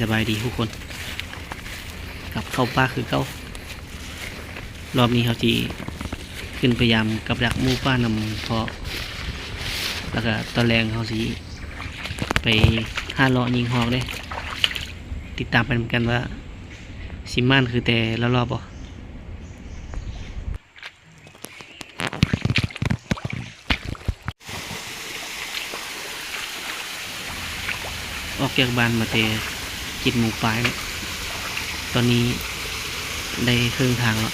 ສະບາຍດີທຸກຄົນ ກັບເຂົ້າປ່າຄືເກົ່າ. ລອບນີ້ເຮົາຊິຂຶ້ນໄປຢາມກັບດັກໝູປ່ານຳພໍ່ ແລ້ວກະຕອນແລງເຮົາຊິໄປຫາເລາະຍິງຮອກເດ້. ຕິດຕາມໄປນຳກັນວ່າຊິມ່ານຄືແຕ່ລະລອບບໍ່. ອອກຈາກບ້ານມາແຕ່ເຈັດໂມງປາຍເນາະ, ຕອນນີ້ໄດ້ເຄິ່ງທາງແລ້ວ.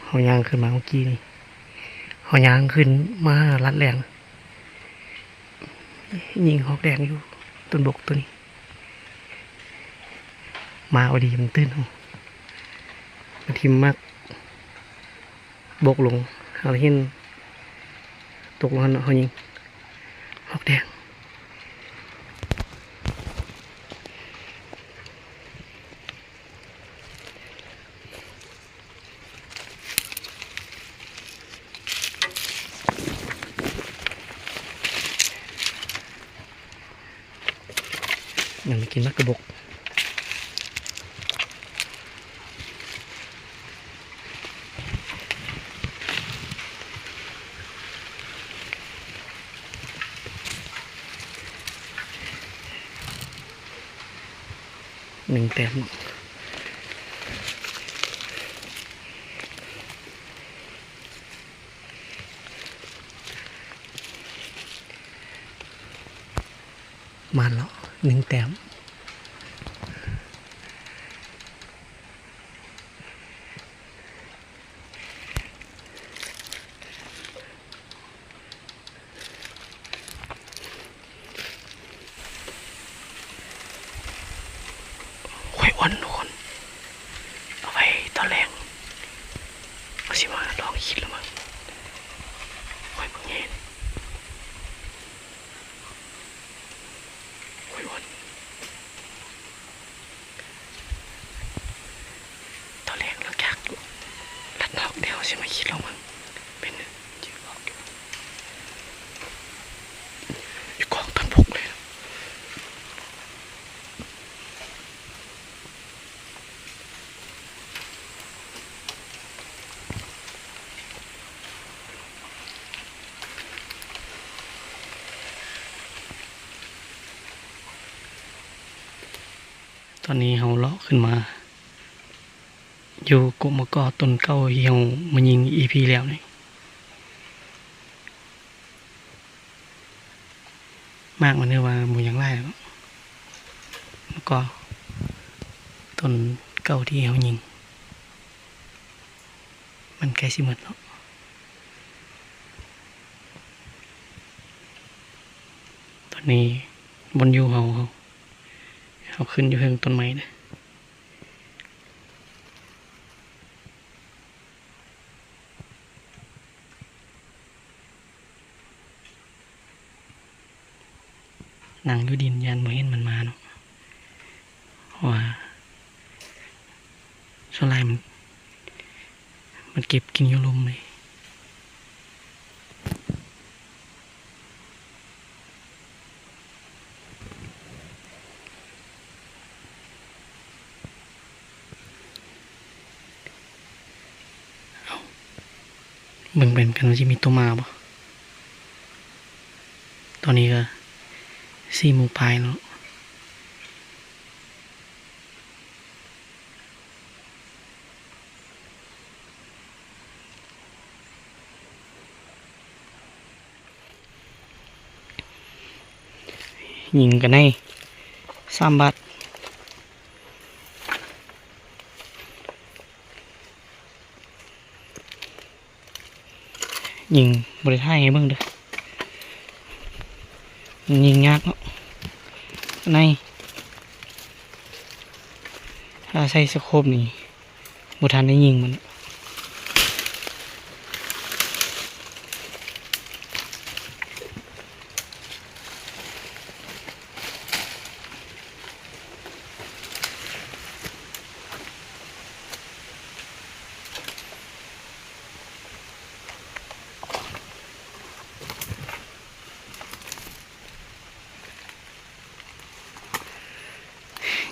ເຮົາຍ່າງຂຶ້ນມາເມື່ອກີ້ນີ້ ເຮົາຍ່າງຂຶ້ນມາລັດແລງ ຍິງຮອກແດງຢູ່ຕົ້ນບົກໂຕນີ້ ມາພໍດີມັນຕື່ນເຮົາ ມາຖິ້ມໝາກບົກລົງ ເຮົາເຫັນຕົກລົງຫັ້ນເນາະ ເຮົາຍິງຮອກແດງ. ຍັງໄດ້ກິນໝາກກະບົກ ໜຶ່ງແຕ້ມ. ມາແລ້ວ ໜຶ່ງແຕ້ມ. ຄວາຍອ່ອນທຸກຄົນ ເອົາໄວ້ຕອນແລງ ເຮົາຊິມາລອງຄິດລະມັງ ຄວາຍບັກໃຫຍ່ ຄວາຍອ່ອນ. ຕອນແລງຫຼັງຈາກລັດນອກ ດຽວເຮົາຊິມາຄິດລອງເບິ່ງ ເປັນ ຢູ່ກອງຕົ້ນບົກເລີຍ. ຕອນນີ້ເຮົາເລາະຂຶ້ນມາຢູ່ກົກມະກອກຕົ້ນເກົ່າທີ່ເຮົາມາຍິງອີພີແລ້ວນີ້ ໝາກມັນຖືວ່າບໍ່ຍັງຫຼາຍແລ້ວເນາະ ແລ້ວກໍຕົ້ນເກົ່າທີ່ເຮົາຍິງ ມັນໃກ້ຊິໝົດແລ້ວ. ຕອນນີ້ບ່ອນຢູ່ເຮົາ ເຮົາຂຶ້ນຢູ່ເທິງຕົ້ນໄມ້ເດີ້. ນັ່ງຢູ່ດິນ ຢ້ານບໍ່ເຫັນມັນມາເນາະ ເພາະວ່າສ່ວນຫຼາຍມັນ ມັນເກັບກິນຢູ່ລຸ່ມເລີຍ. ເບິ່ງໄປນຳກັນວ່າຊິມີໂຕມາບໍ່. ຕອນນີ້ກໍສີ່ໂມງປາຍແລ້ວ. ຍິງກັນໃນສາມບາດ ຍິງ ບໍ່ໄດ້ຖ່າຍໃຫ້ເບິ່ງເດີ ມັນຍິງຍາກເນາະ ໃນ ຖ້າໃຊ້ສະໂຄບນີ້ ບໍ່ທັນໄດ້ຍິງມັນ.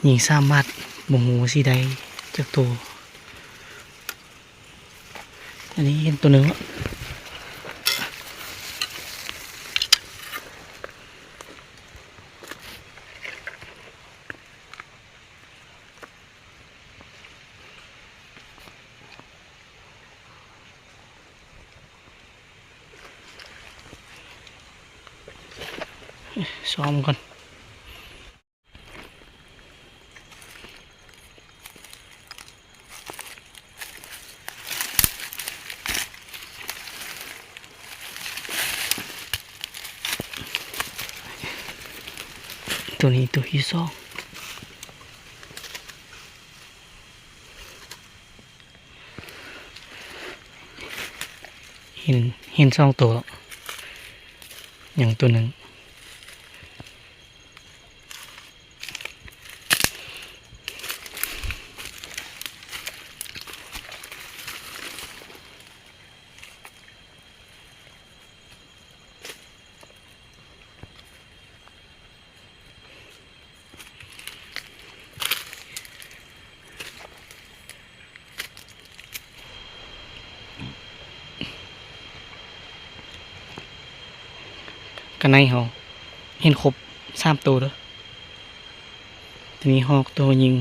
ຍິງສາມບາດ ບໍ່ຮູ້ຊິໄດ້ຈັກໂຕ. ອັນນີ້ເຫັນໂຕໜຶ່ງ. ຊ້ອມກ່ອນ. ໂຕນີ້ໂຕທີສອງ. ເຫັນ ເຫັນສອງໂຕແລ້ວ ຍັງໂຕໜຶ່ງ. ກະໄນເຮົາເຫັນຄົບສາມໂຕເດີ. ໂຕນີ້ຮອກ ໂຕຍິງ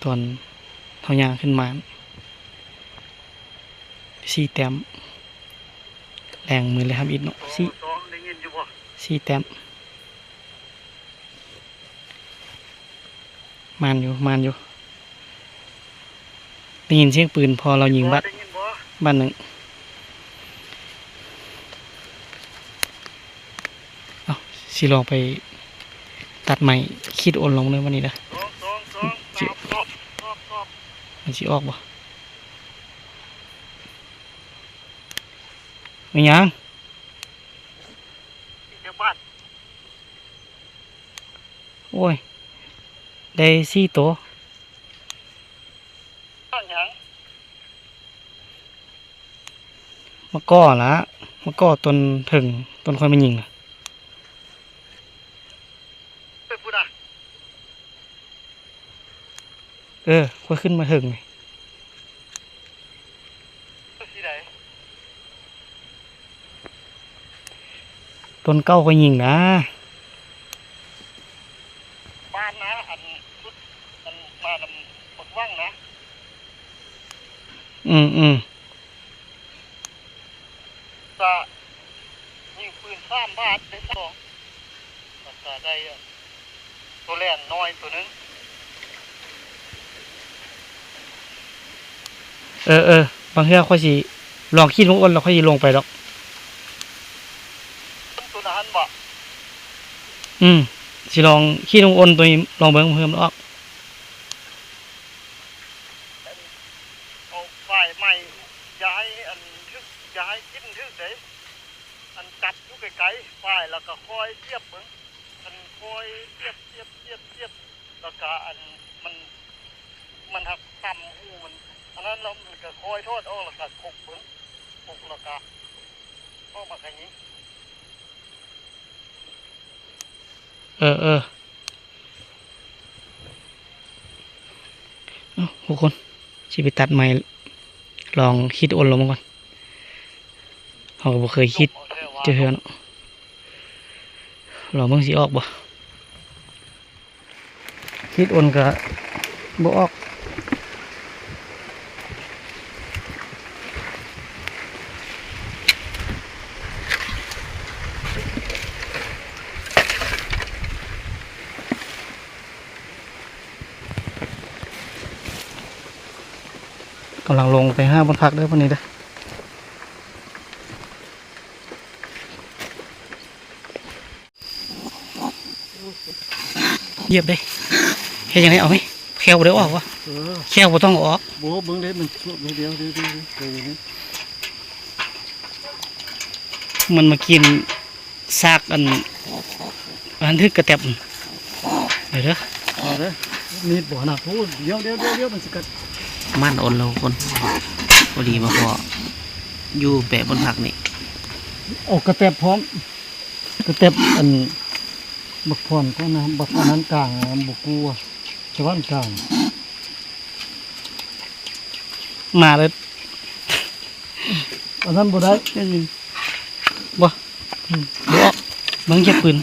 ຕອນເຮົາຍ່າງຂຶ້ນມາ ສີ່ແຕ້ມ. ແລງມື້ແລະທຳອິດເນາະ ສີ່ ສອງ ໄດ້ຍິນຢູ່ບໍ່? ສີ່ແຕ້ມ. ໝານຢູ່ ໝານຢູ່. ໄດ້ຍິນສຽງປືນ ພໍລາວຍິງບາດ ໄດ້ຍິນບໍ່? ບາດໜຶ່ງ. ເອົ້າ ຊິລອງໄປຕັດໄມ້ ຂີດໂອນລອງເດີ ບາດນີ້ເດີ. ສອງ ສອງ ສອງ ສາມ ສອງ ສອງ ສອງ. ມັນຊິອອກບໍ່? ແມ່ນຫຍັງ? ໂອ້ຍ ໄດ້ສີ່ໂຕ. ຫຍັງ? ມາກໍລະ ມາກໍຕົ້ນເທິງ ຕົ້ນຂ້ອຍມາຍິງນະ. ເອີ ພຸ້ນນະ. ເອີ ຂ້ອຍຂຶ້ນມາເທິງນີ້. ທີ່ໃດ? ຕົ້ນເກົ່າຂ້ອຍຍິງນະ. ບ້ານນະ ອັນ ຊຸດ ອັນ ບ້ານ ອັນ ບັກວັງນະ. ອືມ ອືມ. ກະຍິງປືນສາມບາດໄດ້ສອງ ແລ້ວກະໄດ້ໂຕແຫຼມນ້ອຍໂຕໜຶ່ງ. ເອີ ເອີ ບາງເທື່ອຂ້ອຍຊິລອງຂີດວງອົນ ແລ້ວຂ້ອຍຊິລົງໄປດອກ. ໂຕນັ້ນບໍ? ອືມ ຊິລອງຂີດວງອົນໂຕນີ້ລອງເບິ່ງ ບາງເທື່ອມັນອອກ. ເອົາຝ້າຍໃໝ່ ຢ່າໃຫ້ອັນ ຢ່າໃຫ້ກິນຖືກເດ້. ອັນຈັບຢູ່ໄກໆ ຝ້າຍ ແລ້ວກໍຄ່ອຍສຽບເບິ່ງ. ອັນຄ່ອຍສຽບ ສຽບ ສຽບ ສຽບ ແລ້ວກໍອັນມັນ ມັນຫັກຕຳຫູມັນ ອັນນັ້ນແລ້ວມັນກໍຄ່ອຍຖອດອອກ ແລ້ວກໍຄົກເບິ່ງ ຄົກແລ້ວກໍອອກມາແຄ່ນີ້. ເອີ ເອີ. ເອົ້າ ທຸກຄົນ ຊິໄປຕັດໄມ້ ລອງຂີດອົນລອງເບິ່ງກ່ອນ. ເຮົາກໍບໍ່ເຄີຍຂີດຈັກເທື່ອເນາະ. ລອງເບິ່ງຊິອອກບໍ່? ຂີດອົນກໍບໍ່ອອກ. ກຳລັງລົງໄປຫາບ່ອນພັກເດີ ບາດນີ້ເດີ. ຢຽບເດ້. ເຮັດຈັ່ງໃດເອົາໄໝ? ແຂ້ວບໍ່ໄດ້ອອກວະ? ເອີ ແຂ້ວບໍ່ຕ້ອງເອົາອອກ. ບໍ່ ເບິ່ງເດ້ ມັນສວບເດ້. ດຽວ ດຽວ ດຽວ ດຽວ ດຽວ ມັນມາກິນຊາກອັນ ອັນຖືກກະແຕັບ. ເດີ ເດີ ເອົາເດີ ມີດບໍ່ນະ? ໂອ້ ດຽວ ດຽວ ດຽວ ດຽວ ມັນຊິກັດ. ມັນອົນແລ້ວຄົນ ພໍດີມາພໍ້ຢູ່ແປະບົນຜັກນີ້. ເອົາກະແຕັບພ້ອມ ກະແຕັບອັນ ບັກພອນກ່ອນນະ ບັກອັນນັ້ນກາງ ບໍ່ກູວະ ສະຫວັນກາງ ມາເລີຍ. ອັນນັ້ນບໍ່ໄດ້ ບໍ່ ອືມ ບໍ່ອອກ ເບິ່ງຈັບປືນ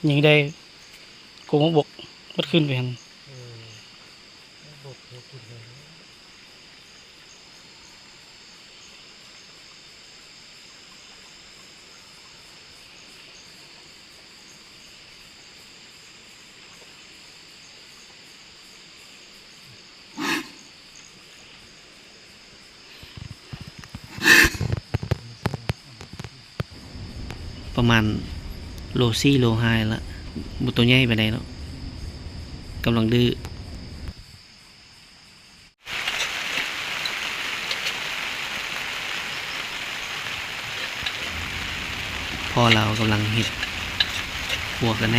ຍິງໄດ້ກົງບັກບົກ ບັດຂຶ້ນໄປຫັ້ນ. ເອີ ບົກເຂົາກິນໄດ້. ປະມານໂລສີ່ໂລຫ້າລະ ບໍ່ໂຕໃຫຍ່ປານໃດເນາະ ກຳລັງດື້. ພໍ່ລາວກຳລັງເຮັດຄົວກັນໃນ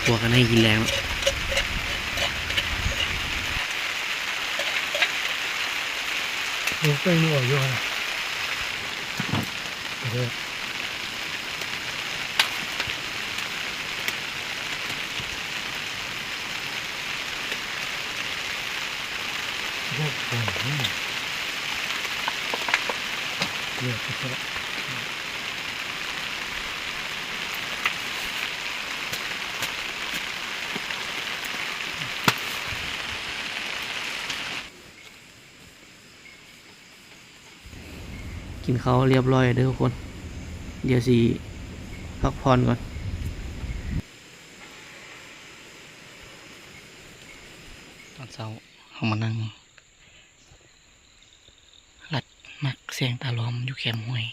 ຄົວກັນໃນກິນແລງ. ເຮັດແປ້ງໜວດຢູ່ຫັ້ນນະ. ກິນເຂົ້າຮຽບຮ້ອຍເດີທຸກຄົນ ດຽວຊິພັກຜ່ອນກ່ອນ. ຕອນເຊົ້າເຮົາມານັ່ງລັດໝາກແຊງຕາຫຼອມຢູ່ແຄມຫ້ວຍ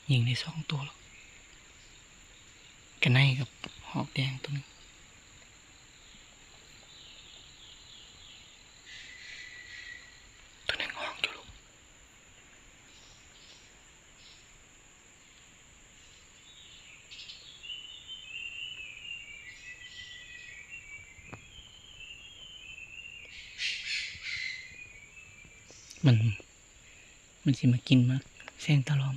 ຍິງໄດ້ສອງໂຕແລ້ວ ກະໄນກັບຮອກແດງໂຕໜຶ່ງ. ໂຕໜຶ່ງຮ້ອງຢູ່ລູກ. ມັນ ມັນຊິມາກິນໝາກແຊງຕາຫຼອມ.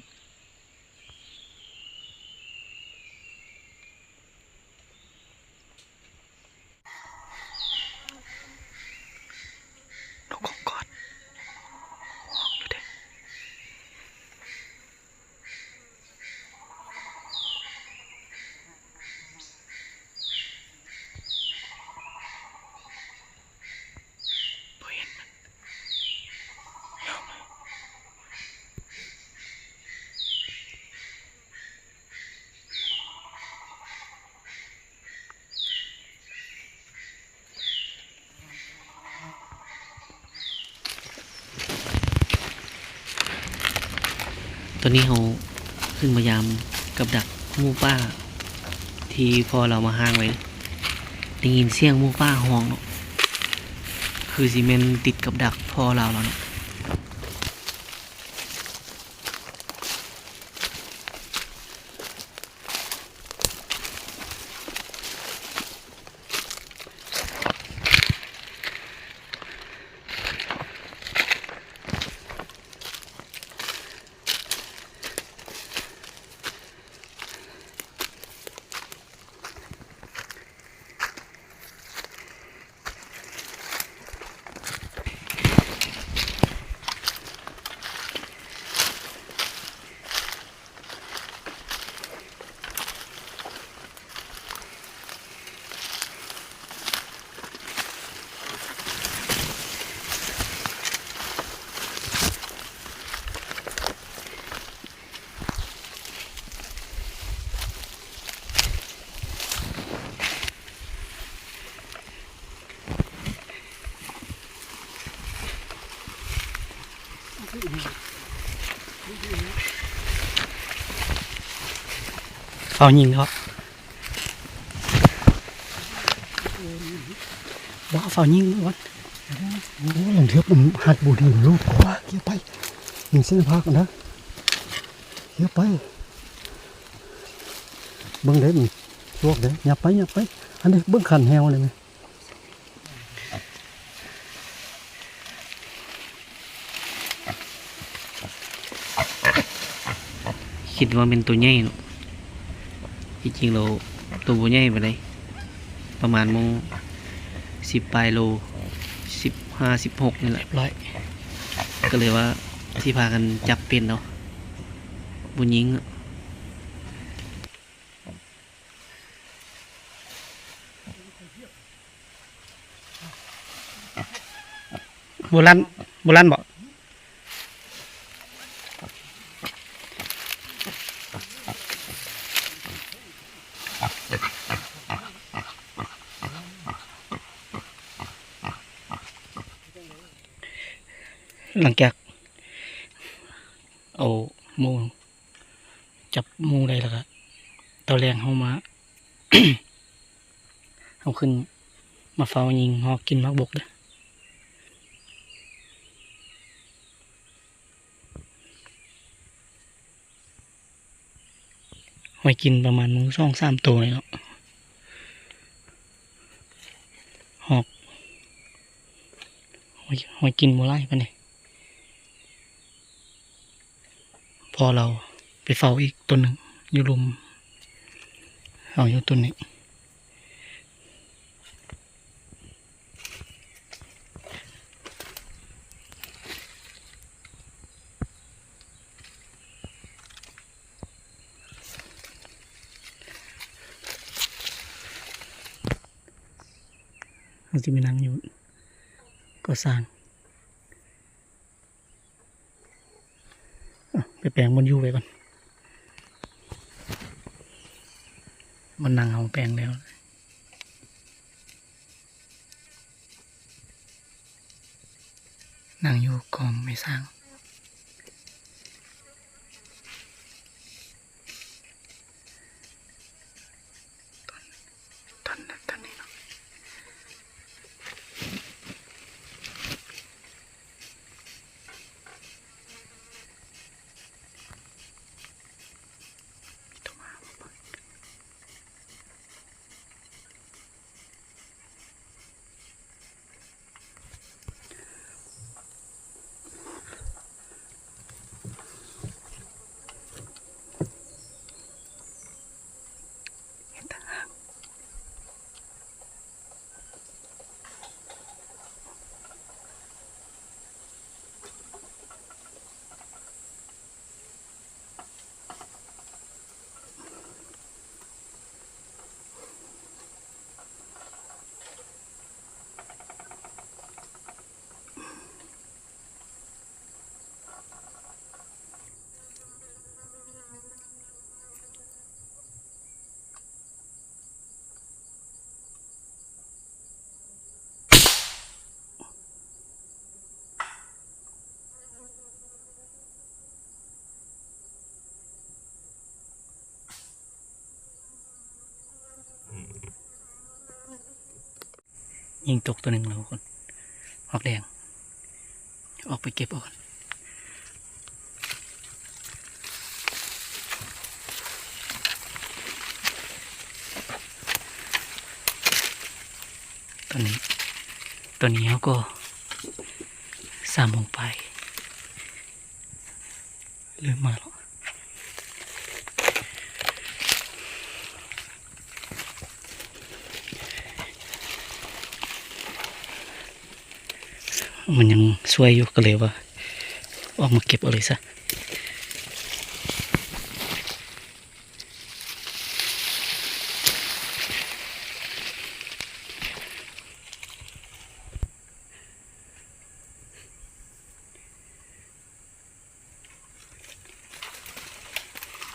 ນົກຂອງກອດ ຮ້ອງຢູ່ເດ້. ຕອນນີ້ເຮົາຂຶ້ນມາຢາມກັບດັກໝູປ່າທີ່ພໍ່ລາວມາຮ້າງໄວ້. ໄດ້ຍິນສຽງໝູປ່າຮ້ອງເນາະ ຄືຊິແມ່ນຕິດກັບດັກພໍ່ລາວແລ້ວເນາະ. ໂ ເຝົ້າຍິງເນາະ ບໍ່ເຝົ້າຍິງກ່ອນ. ໂອ້ ລາງເທື່ອມັນຮັດບໍ່ດີ ລູກກວ່າ ເກຍໄປ ຍິງເສັ້ນພາກນະ ເກຍໄປ. ເບິ່ງເດ້ ມັນຊວກເດ້ ຫຍັບໄປ ຫຍັບໄປ. ອັນນີ້ເບິ່ງຄັນແຮວນີ້ແມະ. ຄິດວ່າແມ່ນໂຕໃຫຍ່ເນາະ ທີ່ຈິງແລ້ວໂຕບໍ່ໃຫຍ່ປານໃດ ປະມານໝ່ອງສິບປາຍໂລ ສິບຫ້າ ສິບຫົກນີ້ແຫຼະ ຮຽບຮ້ອຍ. ກໍເລີຍວ່າຊິພາກັນຈັບເປັນເນາະ ບໍ່ຍິງເນາະ. ບໍ່ລັ່ນ ບໍ່ລັ່ນບໍ? ຫຼັງຈາກເອົາໝູ ຈັບໝູໄດ້ແລ້ວກະ ຕອນແລງເຮົາມາ ເຮົາຂຶ້ນມາເຝົ້າຍິງຮອກກິນໝາກບົກເດີ້. ຮອກກິນປະມານສອງສາມໂຕນີ້ເນາະ ຮອກ ຮອກກິນບໍ່ຫຼາຍປານໃດ. ພໍລາວໄປເຝົ້າອີກຕົ້ນໜຶ່ງຢູ່ລຸ່ມ ເອົາຢູ່ຕົ້ນນີ້ ເຮົາຊິໄປນັ່ງຢູ່ກໍ່ສ້າງ. ເອົາ ໄປແປງບ່ອນຢູ່ໄວ້ກ່ອນ ບ່ອນນັ່ງເຮົາແປງແລ້ວ ນັ່ງຢູ່ກອງໄມ້ສ້າງ. ຍິງຕົກຕົວໜຶ່ງແລ້ວທຸກຄົນ ຮອກແດງ ອອກໄປເກັບເອົາກ່ອນ. ຕອນນີ້ ຕອນນີ້ເຮົາກໍສາມໂມງປາຍ ເລີ່ມມາແລ້ວ ມັນຍັງສວຍຢູ່ ກໍເລີຍວ່າອອກມາເກັບເອົາເລີຍຊະ.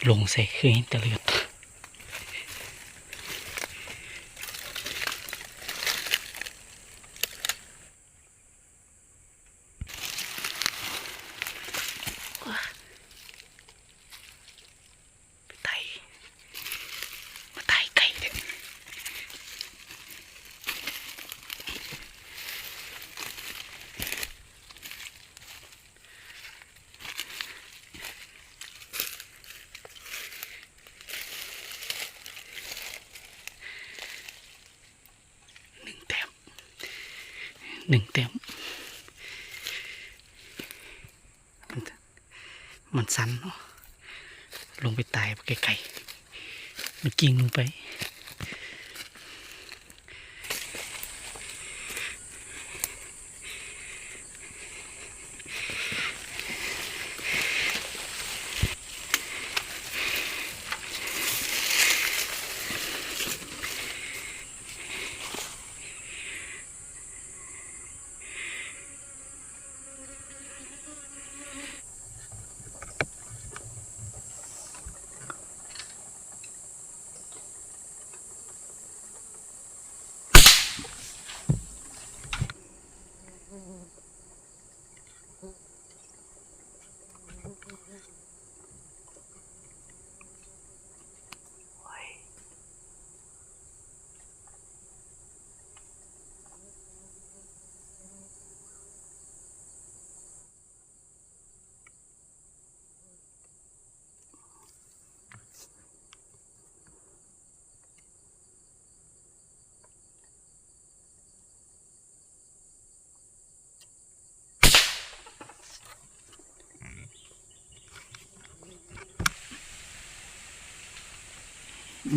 ລົງໃສ່ຄືເຫັນແຕ່ເລືອດ. ໄດ້ ໜຶ່ງແຕ້ມ. ມັນ ມັນຊັນເນາະ ລົງໄປຕາຍໄກໆ ມັນກິ້ງລົງໄປ.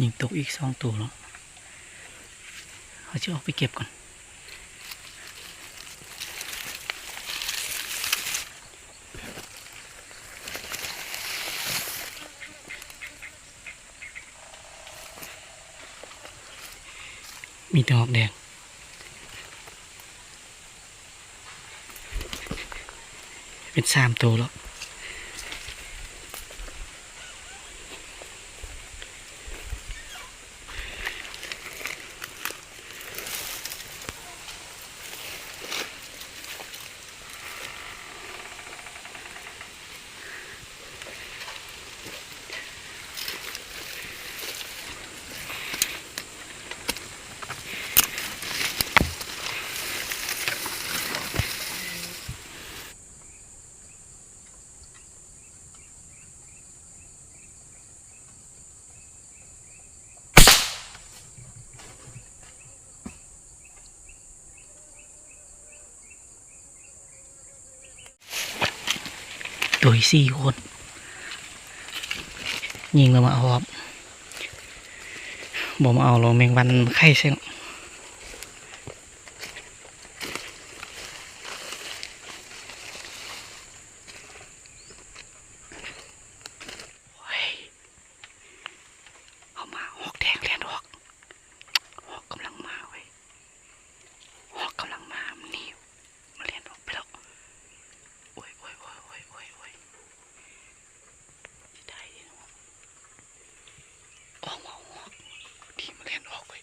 ຍິງຕົກອີກສອງໂຕແລ້ວ ເຮົາຊິອອກໄປເກັບກ່ອນ. ມີແຕ່ຮອກແດງ ເປັນສາມໂຕແລ້ວ. ໂຕທີສີ່ ທຸກຄົນ ຍິງແລ້ວມາຮອບ ບໍ່ມາເອົາລະ ແມງວັນໄຂ່ໃສ່ເນາະ. ໂອ້ຍ ເອົາມາ ຮອກແດງແລ່ນອອກ ຮອກກຳລັງມາເວີຍ ຮອກກຳລັງມາ ມັນໜີ ມັນແລ່ນອອກໄປແລ້ວ. ໂອ້ຍ ໂອ້ຍ ໂອ້ຍ ເສຍດາຍເດເນາະ ອອກມາ ຮອກດີມັນແລ່ນອອກເວີຍ.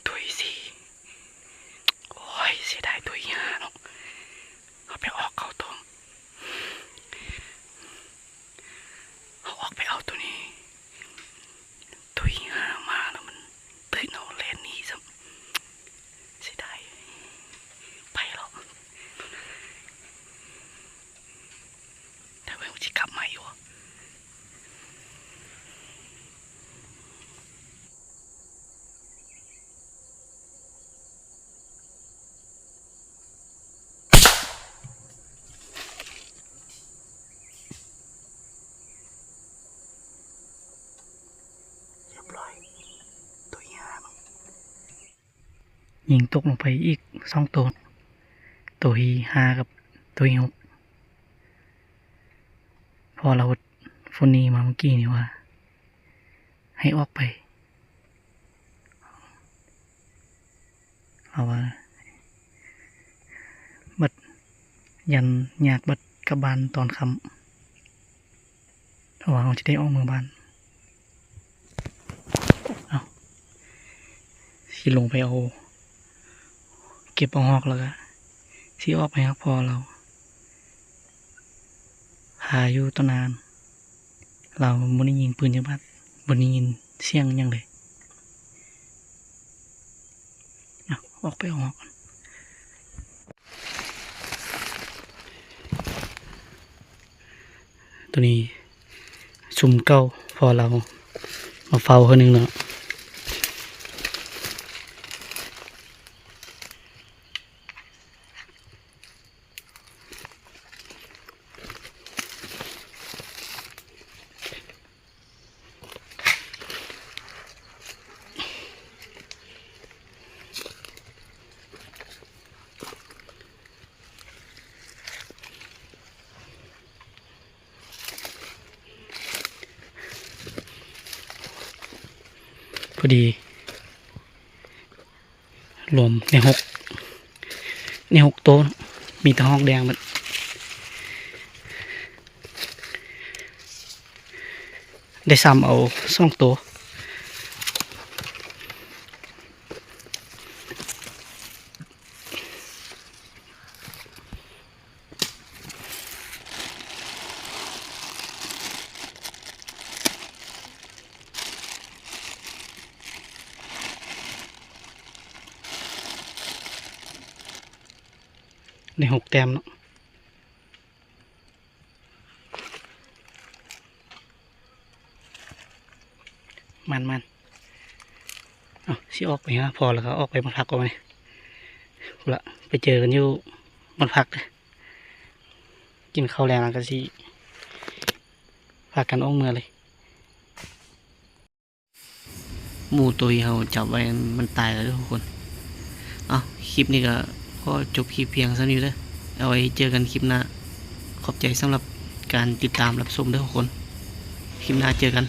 ໂຕທີສີ່ ໂອ້ຍ ເສຍດາຍໂຕທີຫ້າເນາະ ເຮົາໄປອອກເຂົາຕົວ ເຮົາອອກໄປເອົາໂຕນີ້ ໂຕທີຫ້າມາແລ້ວມັນຕື່ນເຮົາແລ່ນໜີຊ້ຳ ເສຍດາຍ ໄປແລ້ວ ຖ້າເບິ່ງມັນຊິກັບມາຢູ່. ຮຽບຮ້ອຍ ໂຕທີຫ້າ ຍິງຕົກລົງໄປອີກສອງໂຕ ໂຕທີຫ້າກັບໂຕທີຫົກ ເພາະລາວໂພດໂຟນນີ້ມາເມື່ອກີ້ນີ້ວ່າ ໃຫ້ອອກໄປ ເຮົາວ່າບັດຢ້ານຍາກ ບັດກັບບ້ານຕອນຄ່ຳ ເພາະວ່າເຮົາຈະໄດ້ອອກເມືອບ້ານ. ເອົ້າ ຊິລົງໄປເອົາ ເກັບເອົາຮອກ ແລ້ວກະຊິອອກໄປຫາພໍ່ລາວ. ຖ້າຢູ່ຕໍ່ໜ້າ ລາວບໍ່ໄດ້ຍິງປືນຈັກບາດ, ບໍ່ໄດ້ຍິນສຽງຫຍັງເລີຍ. ອາ ອອກໄປເອົາຮອກ. ໂຕນີ້ຊຸມເກົ່າ ພໍລາວມາເຝົ້າເທື່ອໜຶ່ງເນາະ. ພໍດີ ລວມໃນຫົກ ໃນຫົກໂຕເນາະ ມີແຕ່ຮອກແດງໝົດ. ໄດ້ຊ້ຳເອົາສອງໂຕ. ໄດ້ຫົກແຕ້ມເນາະ. ມັນໆ ເອົາ ຊິອອກໄປຫາພໍ່ ແລ້ວກໍອອກໄປບ້ານພັກກ່ອນ. ພຸ້ນລະ ໄປເຈີກັນຢູ່ບ້ານພັກເດີ. ກິນເຂົ້າແລງແລ້ວກໍຊິພາກັນອອກເມືອເລີຍ. ໝູໂຕທີ່ເຮົາຈັບໄວ້ມັນຕາຍແລ້ວເດີທຸກຄົນ. ເອົາ ຄລິບນີ້ກໍຂໍຈົບຄລິບພຽງສ່ຳນີ້ເດີ. ເອົາໄວ້ເຈີກັນຄລິບໜ້າ. ຂອບໃຈສຳລັບການຕິດຕາມຮັບຊົມເດີທຸກຄົນ. ຄລິບໜ້າເຈີກັນ.